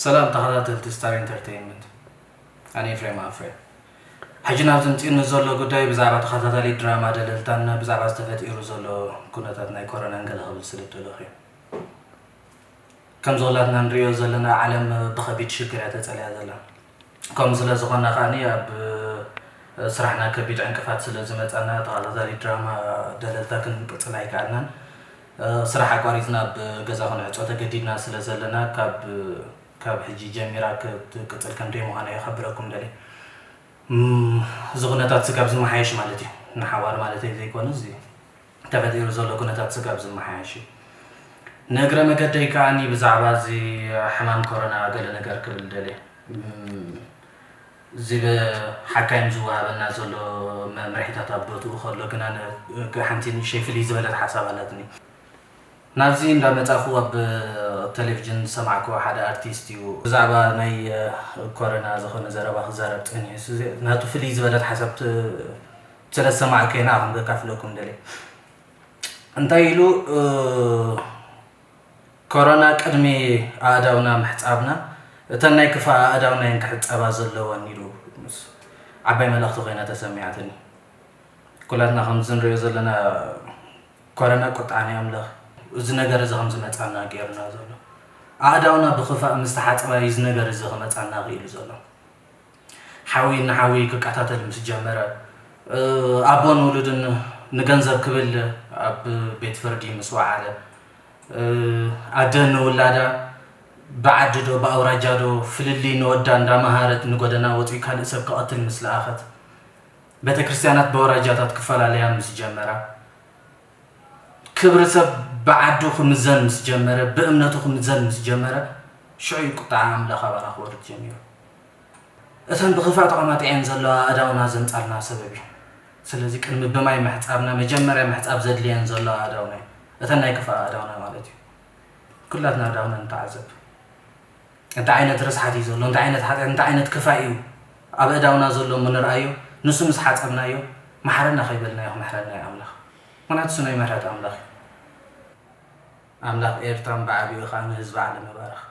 ሰላም ተኸታተልቲ ስታር ኢንተርቴይንመንት፣ ኣነ ኤፍሬም ኣፍሬም። ሕጂ ናብዚ ምፂኡኒ ዘሎ ጉዳይ ብዛዕባ ተኸታታሊ ድራማ ደለልታን ብዛዕባ ዝተፈጢሩ ዘሎ ኩነታት ናይ ኮሮናን ገለ ክብል ስለ ዝደለኹ እዩ። ከምዚ ኩላትና ንሪኦ ዘለና ዓለም ብኸቢድ ሽግር እያ ተፀልያ ዘላ። ከምኡ ስለ ዝኾነ ከዓኒ ኣብ ስራሕና ከቢድ ዕንቅፋት ስለ ዝመፃና ተኸታታሊ ድራማ ደለልታ ክንቅፅል ኣይከኣልናን። ስራሕ ኣቋሪፅና ኣብ ገዛ ክንዕፆ ተገዲድና ስለ ዘለና ካብ ካብ ሕጂ ጀሚራ ክትቅፅል ከም ደይምዃና እየ ክሕብረኩም ደልየ። እም፣ እዚ ኩነታት ስጋብ ዝመሓየሽ ማለት እዩ። ንሓዋር ማለተይ ዘይኮነ፣ እዚ ተፈጢሩ ዘሎ ኩነታት ስጋብ ዝመሓየሽ እዩ። ንእግረ መገደይ ከዓኒ ብዛዕባ እዚ ሕማም ኮሮና ገለ ነገር ክብል ደልየ። እም፣ እዚ ብሓካይም ዝወሃበና ዘሎ መምርሒታት ኣብ ቦትኡ ከሎ ግና ነ-፣ ሓንቲ ንእሽተይ ፍልይ ዝበለት ሓሳብ ኣላትኒ። ናብዚ እንዳመጻኹ ኣብ ቴሌቪዥን ዝሰማዕኩዎ ሓደ ኣርቲስት እዩ ብዛዕባ ናይ ኮረና ዝኾነ ዘረባ ክዛረብ ጸኒሑ። እዚ ናቱ ፍልይ ዝበለት ሓሳብ ት-፣ ስለ ዝሰማዕኩ ኢና ከም ከካፍለኩም ደልየ። እንታይ ኢሉ፣ እ፣ ኮረና ቅድሚ ኣእዳውና ምሕጻብና እተን ናይ ክፋ ኣእዳውና እየን ክሕጸባ ዘለወን ኢሉ ምስ ዓባይ መልእኽቲ ኮይና ተሰሚዓትኒ። ኩላትና ከምዚ ንሪኦ ዘለና ኮረና ቁጥዓ ናይ ኣምላኽ እዚ ነገር እዚ ከም ዝመጻና ገይሩና ዘሎ። ኣእዳውና ብኽፋእ ምስ ተሓጽባ እዩ እዚ ነገር እዚ ክመጻና ክኢሉ ዘሎ። ሓዊ ንሓዊ ክቀታተል ምስ ጀመረ፣ እ፣ ኣቦን ውሉድን ንገንዘብ ክብል ኣብ ቤት ፍርዲ ምስ ወዓለ፣ እ፣ ኣደ ንውላዳ ብዓዲ ዶ ብኣውራጃ ዶ ፍልልይ ንወዳ እንዳመሃረት ንጎደና ወፂኡ ካልእ ሰብ ክቐትል ምስ ለኣኸት፣ ቤተ ክርስቲያናት ብኣውራጃታት ክፈላለያ ምስ ጀመራ፣ ክብሪ ሰብ ብዓዱ ክምዘን ምስ ጀመረ፣ ብእምነቱ ክምዘን ምስ ጀመረ፣ ሽዑ እዩ ቁጥዓ ኣምላኽ ኣባና ክወርድ ጀሚሩ። እተን ብኽፋእ ተቐማጢዐን ዘለዋ ኣእዳውና ዘምጻልና ሰበብ እዩ። ስለዚ ቅድሚ ብማይ ምሕጻብና መጀመርያ ምሕጻብ ዘድልየን ዘለዋ ኣእዳውና እዩ። እተን ናይ ክፋእ ኣእዳውና ማለት እዩ። ኩላትና ኣእዳውና ንተዓዘብ። እንታይ ዓይነት ርስሓት እዩ ዘሎ? እንታይ ዓይነት ሓጢኣት፣ እንታይ ዓይነት ክፋእ እዩ ኣብ ኣእዳውና ዘሎ እሞ ንርኣዮ። ንሱ ምስ ሓጸብናዮ፣ መሓረና ከይበልናዮ ክምሕረና እዩ ኣምላኽ። ምኽንያቱ እሱ ናይ ምሕረት ኣምላኽ እዩ። ኣምላኽ ኤርትራን ብዓቢኡ ኸኣ ንህዝቢ ዓለም ይባርኽ።